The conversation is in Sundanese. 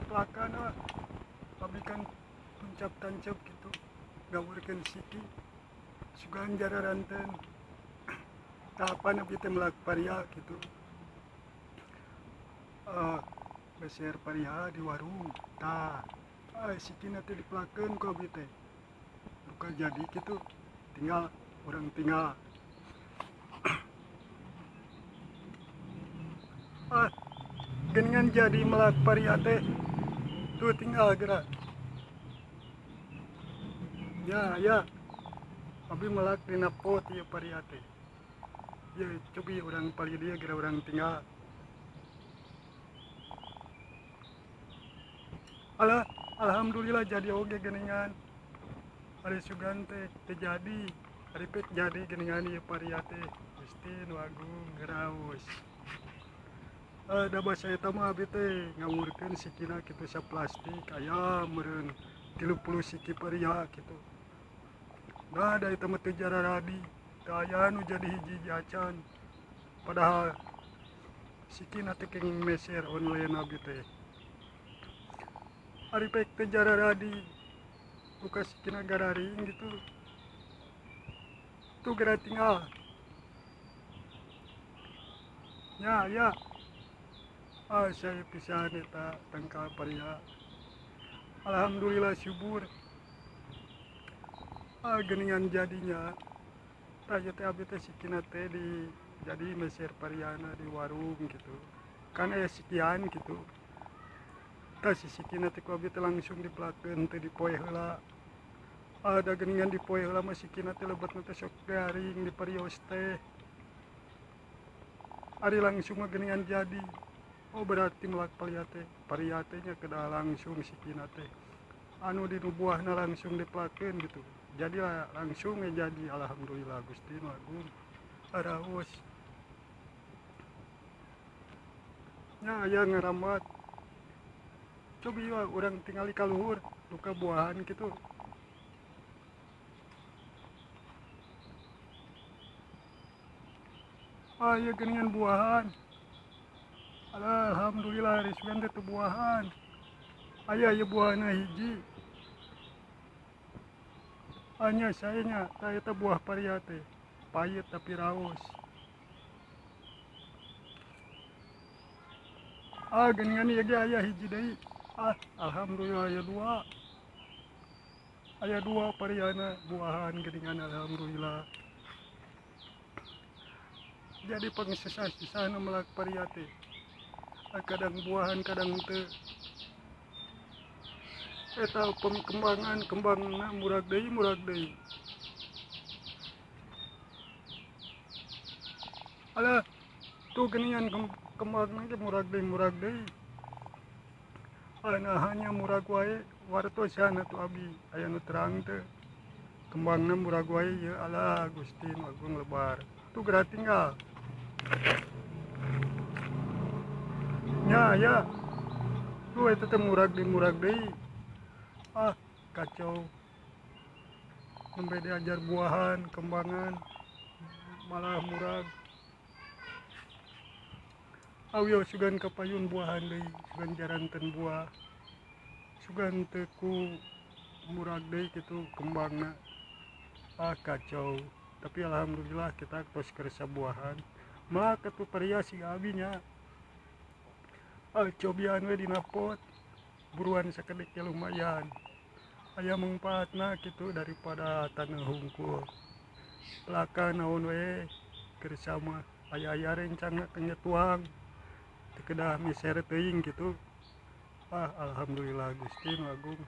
Pelakan ah. Abi kan tuncap tancap gitu. Ngawurkeun siki. Sugan jararanten. Tahapan abi teh melak paria gitu. Meser paria di warung. Tah, sikina teh dipelakeun ku abi teh. Duka jadi gitu. Tinggal orang tinggal. Geningan jadi melak paria teh. Tuh tinggal gerak. Ya, ya. Abi melak dina pot ieu paria teh. Ya, cobi urang palih dieu geura urang tinggal. Alah, alhamdulillah jadi oge geningan. Ari sugan teh teu jadi. Ari pek jadi geningan ieu paria teh. Gusti nu agung ngeraos. Da basa eta mah abi teh ngawurkeun sikina kitu saplastik aya meureun 30 siki paria kitu. Nah, da eta mah teu jararadi. Teu aya nu jadi hiji-hiji acan. Padahal sikina teh kenging meser online abi teh. Ari pek teu jararadi. Buka sikina gararing gitu. Tuh geura tinggal. Ya, ya. Saya pisan eta tangkal paria. Alhamdulillah subur. Geningan jadinya. Tah ieu teh abi teh sikina teh di jadi meser pariana di warung gitu. Kan aya sikian gitu. Tah si sikina teh ku abi teh langsung dipelakeun teh dipoe heula. Da geningan dipoe heula mah sikina teh lebetna teh sok garing di parios teh. Ari langsung mah geningan jadi. Oh berarti melak paria teh, paria teh nya kedah langsung sikina teh. Anu di nu buahna langsung dipelakeun gitu. Jadi lah, langsung we jadi alhamdulillah Gusti nu agung. Araos. Nya aya ngarambat. Cobi we urang tingali ka luhur duka buahan gitu. Ieu geuningan buahan. Alhamdulillah ari sugan teh buahan. Aya ieu buahna hiji. Anya saenya tah eta buah paria teh. Payet tapi raos. Geuningan ieu ge aya hiji deui. Alhamdulillah aya dua. Aya dua pariana buahan geuningan alhamdulillah. Jadi pangsusah-susahna melak paria teh. Kadang buahan kadang teu. Eta pengkembangan kembangna murag deui murag deui. Alah, tuh geuningan kembangna ge murag deui murag deui. Nah hanya murag wae wartosan atuh abi aya nu terang teu. Kembangna murag wae ieu alah Gusti nu agung lebar. Tuh geura tinggal. Ya, ya. Tuh eta teh murag deui murag deui. Kacau. Nembe diajar buahan, kembangan, malah murag. Awieu sugan kapayun buahan deui, sugan jaranten buah. Sugan teu ku murag deui kitu kembangna. Kacau. Tapi alhamdulillah kita tos kersa buahan. Mah katu paria si abi nya. Cobian we dina pot. Buruan sakedik ge lumayan. Aya mangfaatna kitu daripada taneuh hungkul. Pelakan naon we kersa mah aya-aya rencangna teu tuang. Teu kedah meser teuing kitu. Alhamdulillah Gusti nu agung.